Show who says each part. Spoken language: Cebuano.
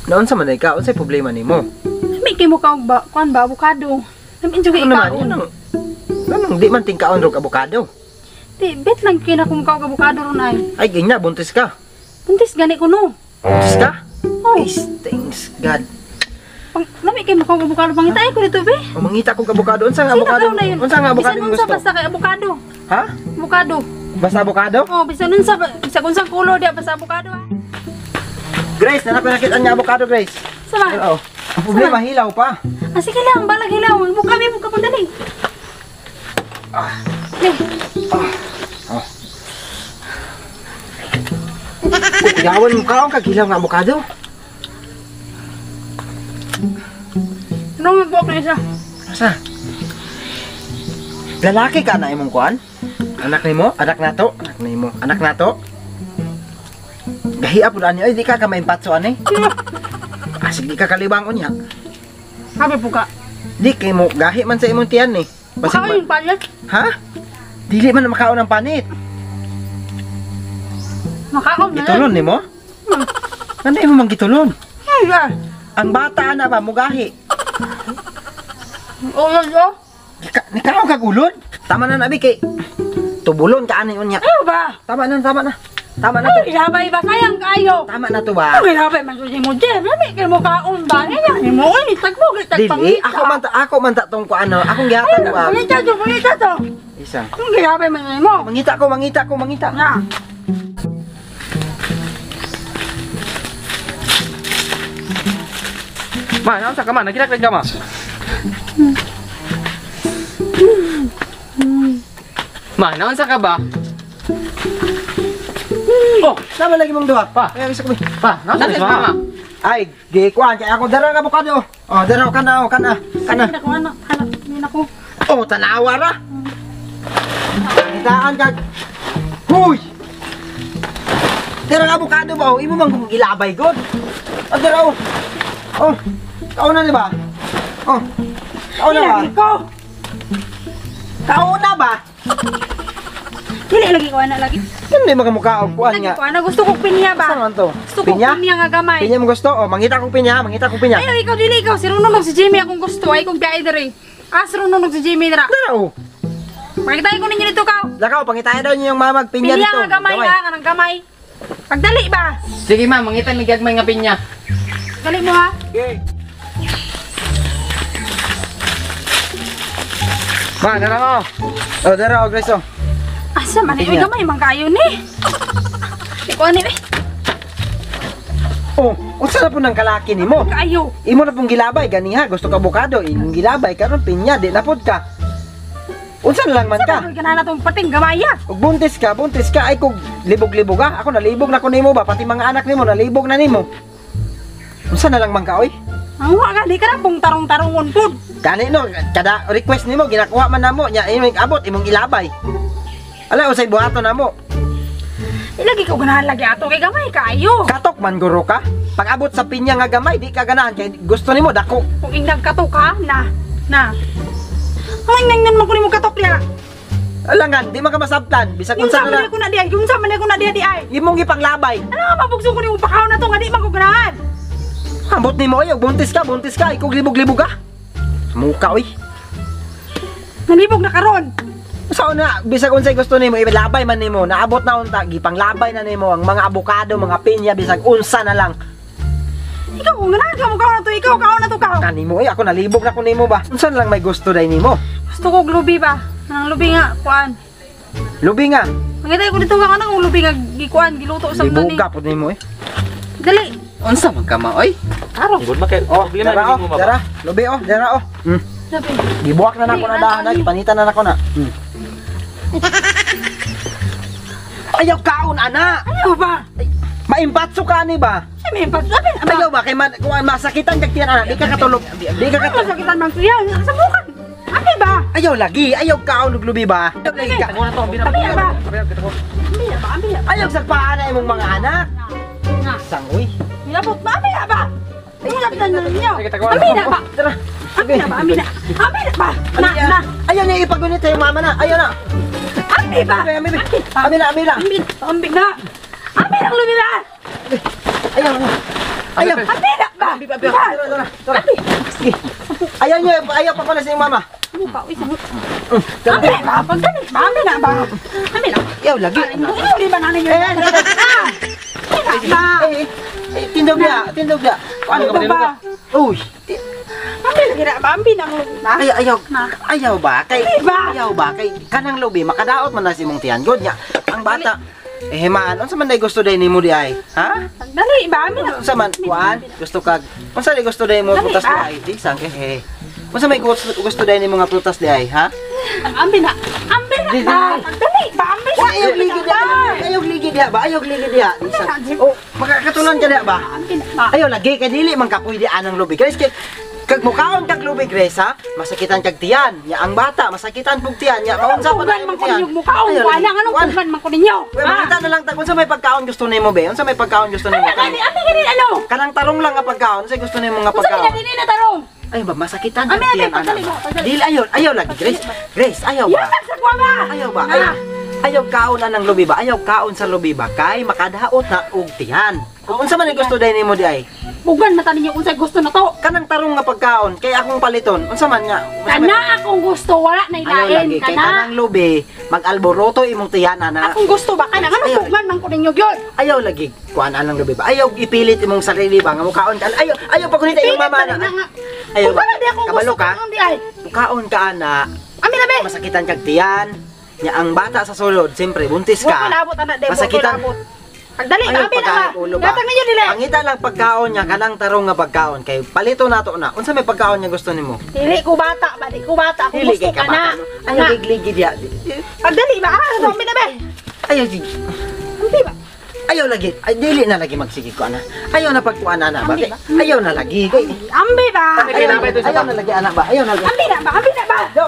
Speaker 1: Naunsa man ka, unsay problema nimo?
Speaker 2: May kay mo ka ba, kuan ba avocado. Nami jud
Speaker 1: Ano naman,
Speaker 2: ikaon.
Speaker 1: anong anong di man tingkaon rog avocado?
Speaker 2: Di bet lang kay na kung kaog avocado ron ay.
Speaker 1: Ay, ginya buntis ka.
Speaker 2: Buntis gani ko no.
Speaker 1: Buntis ka?
Speaker 2: Oh.
Speaker 1: Ay, thanks God.
Speaker 2: Pang, nami kay mo kaog avocado pangita ay ko dito be.
Speaker 1: O mangita kog avocado. Unsa nga avocado?
Speaker 2: Sino na yun?
Speaker 1: Unsa nga avocado
Speaker 2: Bisan
Speaker 1: imong
Speaker 2: unsa
Speaker 1: gusto?
Speaker 2: basta kay avocado.
Speaker 1: Ha?
Speaker 2: Avocado.
Speaker 1: Basta avocado?
Speaker 2: Oh, bisan unsa bisan unsang color diya basta avocado ah.
Speaker 1: Grace, nanak ko nakita nga avocado, Grace.
Speaker 2: Sama.
Speaker 1: Oo. Ang problema, hilaw pa.
Speaker 2: Ah, sige lang, balag hilaw. Buka mi buka pagdali. Ah.
Speaker 1: Oh. Yawan mo kaon kag hilaw nga avocado.
Speaker 2: Ano nga buwak na isa?
Speaker 1: Asa? Lalaki ka na imong kuan? Anak nimo? Anak nato? Anak nimo? Anak nato? Gahiya pud ani oy, di ka ka maimpatso ani. Ah, sige ka kalibang unya.
Speaker 2: Sabi po ka.
Speaker 1: Di kay mo gahi man sa imong tiyan ni.
Speaker 2: Baka yung palit.
Speaker 1: Ha? Dili man makaon ang panit.
Speaker 2: Makaon na.
Speaker 1: Gitulon nimo? Ano imo mang gitulon?
Speaker 2: Ay, ah.
Speaker 1: Ang bata ana ba mugahi?
Speaker 2: Ulod oh.
Speaker 1: Nikaw kag ulod? Tama na nabi kay tubulon ka ani unya.
Speaker 2: Ayaw ba?
Speaker 1: Tama na, tama na. Tama na to.
Speaker 2: Ay, ilabay ba? Sayang kayo.
Speaker 1: Tama na to ba?
Speaker 2: Ay, ilabay man sa mo, Jeff. Lami kayo mo kaon ba? Ganyan ni mo. Ay, tagbo,
Speaker 1: Dili, ako man ta tong kuano, akong gihatag ba?
Speaker 2: Pangita to, pangita to.
Speaker 1: Isa.
Speaker 2: Ang gilabay man mo.
Speaker 1: Mangita ko, mangita ko, mangita.
Speaker 2: Na.
Speaker 3: Ma, naunsa ka ma? Nagilak ka ma? Ma, naunsa ka ba?
Speaker 1: Oh, sama lagi mong duha.
Speaker 3: Pa.
Speaker 1: Ay, isa ko.
Speaker 3: Pa, naunsa ka ma?
Speaker 1: Ay, gikuan kay ako dara nga avocado. Oh, dara kana oh, kana. Kana.
Speaker 2: Hindi ko anak, anak, hindi na ko.
Speaker 1: Oh, tanawa ra. Kitaan kag. Huy. Dara nga avocado ba oh, imo man kung gilabay god. Oh, dara oh. Oh. Kauna di ba? Oh. Kauna ba?
Speaker 2: Lagi ko.
Speaker 1: Kauna ba?
Speaker 2: Dili lagi ko anak lagi.
Speaker 1: Hindi mga mukha og kuan
Speaker 2: Lagi
Speaker 1: nga.
Speaker 2: ko anak gusto kong pinya ba?
Speaker 1: Saan man to?
Speaker 2: Gusto kong pinya nga gamay.
Speaker 1: Pinya mo gusto? Oh, mangita kong pinya, mangita kong pinya.
Speaker 2: Ayaw, ikaw dili ikaw si Runo si Jimmy akong gusto ay kong biyahe diri. Ah, si Runo si Jimmy dira.
Speaker 1: Dara oh.
Speaker 2: Pangitay ko ninyo dito kaw.
Speaker 1: Lakaw, pangitayan daw niyo yung mamag pinya
Speaker 2: Pinya
Speaker 1: dito.
Speaker 2: nga gamay ha, kanang gamay. Pagdali ba?
Speaker 3: Sige ma, mangita mi gagmay nga pinya.
Speaker 2: Dali mo ha.
Speaker 1: Okay.
Speaker 3: Ma, dara mo.
Speaker 1: Oh, dara oh, Grace oh.
Speaker 2: Asa man ay gamay man kayo ni. Di ko ani eh.
Speaker 1: Oh, unsa na po ng kalaki nimo?
Speaker 2: Kayo.
Speaker 1: Imo na pong gilabay ganiha, gusto ka avocado, imong gilabay karon pinya di na pod ka. Unsa na lang man ka?
Speaker 2: Sa man na tong pating gamay ha.
Speaker 1: Ug buntis ka ay kog libog-libog ha. Ako nalibog na ko nimo ba, pati mga anak nimo nalibog na nimo. Unsa na lang man ka oy?
Speaker 2: Ang wa gani ka na pong tarong-tarongon pud.
Speaker 1: Gani no, kada request nimo ginakuha man namo nya imong abot imong ilabay. Ala usay buhaton namo.
Speaker 2: Ilagi ko ganahan lagi ato kay gamay kayo.
Speaker 1: Katok man guro ka. Pag abot sa pinya nga gamay di ka ganahan kay gusto nimo dako.
Speaker 2: Kung ingdag katok ha, na. Na. Ang ingnan man ko nimo katok diha.
Speaker 1: Alangan, di man ka masabtan. Bisag
Speaker 2: Unsa
Speaker 1: unsa
Speaker 2: man
Speaker 1: na.
Speaker 2: ko na diha, unsa man ko na diha di ay.
Speaker 1: Imong gipanglabay.
Speaker 2: Ano nga mabugso ko nimo pakaon na to nga di man ko ganahan.
Speaker 1: Ambot nimo oy, buntis ka, ikaw libog-libog ka. Muka oy.
Speaker 2: Nalibog na karon.
Speaker 1: Sa una, bisag unsay gusto nimo ilabay man nimo, naabot na unta gipanglabay na nimo ang mga abokado, mga pinya, bisag unsa na lang.
Speaker 2: Ikaw kung ganahan ka mo kaon na to, ikaw kaon na to kaon.
Speaker 1: Kanimo oy, ako nalibog na ko nimo ba. Unsa na lang may gusto day nimo?
Speaker 2: Gusto ko lubi ba? Nang lubi nga kuan.
Speaker 1: Lubi nga.
Speaker 2: Mangitay ko dito nga kanang lubi nga gikuan giluto sa
Speaker 1: Libog ka pud nimo eh.
Speaker 2: Dali.
Speaker 3: Unsa man ka ma oy?
Speaker 2: Karo.
Speaker 3: Good ma kay
Speaker 1: Oh,
Speaker 3: problema
Speaker 1: dara oh,
Speaker 3: nimo ba?
Speaker 1: dara. Lubi oh, dara oh.
Speaker 2: Sabi.
Speaker 1: Gibuak na nako na dahan, gipanitan na nako na. Ayaw kaon ana.
Speaker 2: Ayaw ba?
Speaker 1: Maimpatso ka ani ba?
Speaker 2: Ay, may pagsabi.
Speaker 1: Ayaw ba kay man kung masakitan kag tiyan ana, di ka katulog. Di ka katulog.
Speaker 2: Masakitan man kuya. Sa bukan. Abi ba?
Speaker 1: Ayaw lagi, ayaw kaon og lubi ba? Ayaw lagi ka.
Speaker 3: Mo na to, bina.
Speaker 2: Abi ba? Abi ba? Abi ba?
Speaker 1: Ayaw sagpaan na imong mga anak.
Speaker 2: Na.
Speaker 1: Sangoy.
Speaker 2: Nilabot ba? Abi ba? Nilabot na ninyo.
Speaker 3: Sige, taguan.
Speaker 2: Abi na ba?
Speaker 1: Tara.
Speaker 2: Abi na ba? Abi na. Abi na ba? Na, na.
Speaker 1: Ayaw niya ipagunit sa iyong mama na. Ayaw na.
Speaker 2: Abi ba?
Speaker 1: Abi, abi, abi na, abi na.
Speaker 2: Abi, abi na. Abi na lubi ba?
Speaker 1: Ayaw. Ayaw.
Speaker 2: Abi na ba? ba.
Speaker 1: Tara, tara, tara. Sige. Ayaw niyo, ayaw pa pala sa iyong mama.
Speaker 2: Mukha, uy, sa mukha. Ambi ba? Pagdali ba? Ambi na ba? Ambi na.
Speaker 1: Ayaw lagi.
Speaker 2: Ano di ba nanin yun?
Speaker 1: Eh, eh,
Speaker 2: Ba?
Speaker 1: eh, eh, tindog niya, tindog niya.
Speaker 2: Ano ba?
Speaker 1: Uy,
Speaker 2: Ambi lagi na ba? Ambi na ang na.
Speaker 1: ayaw, ayaw, ayaw ba? Kay,
Speaker 2: Di ba?
Speaker 1: ayaw ba? Kay, kanang lubi, makadaot man na si mong tiyan. Good niya. Ang bata, eh, himaan, unsa man day gusto day nimo di ay? Ha?
Speaker 2: Dali ba? Ambi na.
Speaker 1: Unsa man, kuan, gusto kag, unsa day gusto day mo
Speaker 2: Dali
Speaker 1: prutas di
Speaker 2: ba?
Speaker 1: ay? Di, sang, eh, eh. Unsa may gusto, gusto day nimo nga prutas di ay, ha?
Speaker 2: Ambi na. Ambi na
Speaker 1: Di,
Speaker 2: ba?
Speaker 1: di.
Speaker 2: Dali ba? Ambi na.
Speaker 1: Wa, ayaw ligi diha, ayaw ligi diha ba? Ayaw ligi diha. Di, sang. Oh, makakatulan ka diha ba?
Speaker 2: Ambi na ba?
Speaker 1: Ayaw lagi kay dili man ka pwede anang lubi. Guys, kay kag mukaon kag lubi, Grace, ha? Masakitan kag tiyan. Nya ang bata, masakitan pug tiyan. Nya maunsa pa
Speaker 2: Pugan
Speaker 1: na
Speaker 2: man
Speaker 1: imong
Speaker 2: ko
Speaker 1: tiyan.
Speaker 2: ninyo mukha.
Speaker 1: Ayaw,
Speaker 2: Wala
Speaker 1: lagi.
Speaker 2: anong
Speaker 1: Kuan.
Speaker 2: pugan man ko ninyo.
Speaker 1: Well, makita na lang ta kung sa may pagkaon gusto nimo be. Unsa may pagkaon gusto nimo?
Speaker 2: Ambi gani, ambi gani ano?
Speaker 1: Kanang tarong lang nga pagkaon, unsay gusto nimo nga
Speaker 2: Unsa
Speaker 1: pagkaon?
Speaker 2: gani na tarong?
Speaker 1: Ay ba masakitan kag
Speaker 2: Ami, ami,
Speaker 1: tiyan ana.
Speaker 2: pagdali mo, pagdali.
Speaker 1: Dili ayaw, ayaw lagi, Grace. Grace, ayaw ba?
Speaker 2: Yan sa kuwa ba?
Speaker 1: Ayaw ba? Ayaw, ayaw kaon na ng lubi ba? Ayaw kaon sa lubi ba? Kay makadaot na og tiyan. Kung unsa man ang gusto day nimo di ay?
Speaker 2: Pugan mata ninyo unsay gusto na to.
Speaker 1: Kanang tarong nga pagkaon kay akong paliton, unsa man nga? Unsa man-
Speaker 2: Kana akong gusto wala na
Speaker 1: Ayaw
Speaker 2: ilain
Speaker 1: lagi kay
Speaker 2: kana.
Speaker 1: kanang lubi, mag-alboroto imong tiyan ana.
Speaker 2: Akong gusto ba kana anong
Speaker 1: Ayaw.
Speaker 2: pugan man ko ninyo gyud?
Speaker 1: Ayaw lagi kuan anang lubi ba? Ayaw ipilit imong sarili ba nga mukaon ka. Ayaw ayaw pagunita imong
Speaker 2: Pilit
Speaker 1: mama
Speaker 2: ba
Speaker 1: ana.
Speaker 2: na nga?
Speaker 1: Ayaw
Speaker 2: Kung
Speaker 1: ba?
Speaker 2: wala di akong
Speaker 1: Kabalo
Speaker 2: gusto
Speaker 1: ka?
Speaker 2: kaon di ay.
Speaker 1: Mukaon ka ana,
Speaker 2: Ami na be.
Speaker 1: masakitan kag tiyan. Nya ang bata sa sulod, siyempre buntis
Speaker 2: Wa ko
Speaker 1: ka.
Speaker 2: labot ana de.
Speaker 1: Masakitan.
Speaker 2: Pagdali,
Speaker 1: Ayaw
Speaker 2: abi na ba?
Speaker 1: pagkain ulo ba?
Speaker 2: Gatag ninyo dili.
Speaker 1: Pangita lang pagkaon niya kanang tarong nga pagkaon kay palito nato na. Unsa may pagkaon niya gusto nimo?
Speaker 2: Dili ko bata ba, di ko bata akong
Speaker 1: Dili
Speaker 2: gusto
Speaker 1: kay ka
Speaker 2: kana.
Speaker 1: bata. No? Ayaw
Speaker 2: Na.
Speaker 1: gigligi diya.
Speaker 2: Pagdali ba? Ah, ami na be.
Speaker 1: Ayaw gig.
Speaker 2: Ambi ba?
Speaker 1: Ayaw lagi. Ay dili na lagi magsige ko ana. Ayaw na pagkuan ana ba?
Speaker 2: Ambi ba?
Speaker 1: Ayaw na lagi. Kay
Speaker 2: Ambi ba?
Speaker 1: ayaw, ayaw na lagi ana ba? Ayaw na lagi.
Speaker 2: Ambi na ba? Ambi na ba?
Speaker 1: Yo.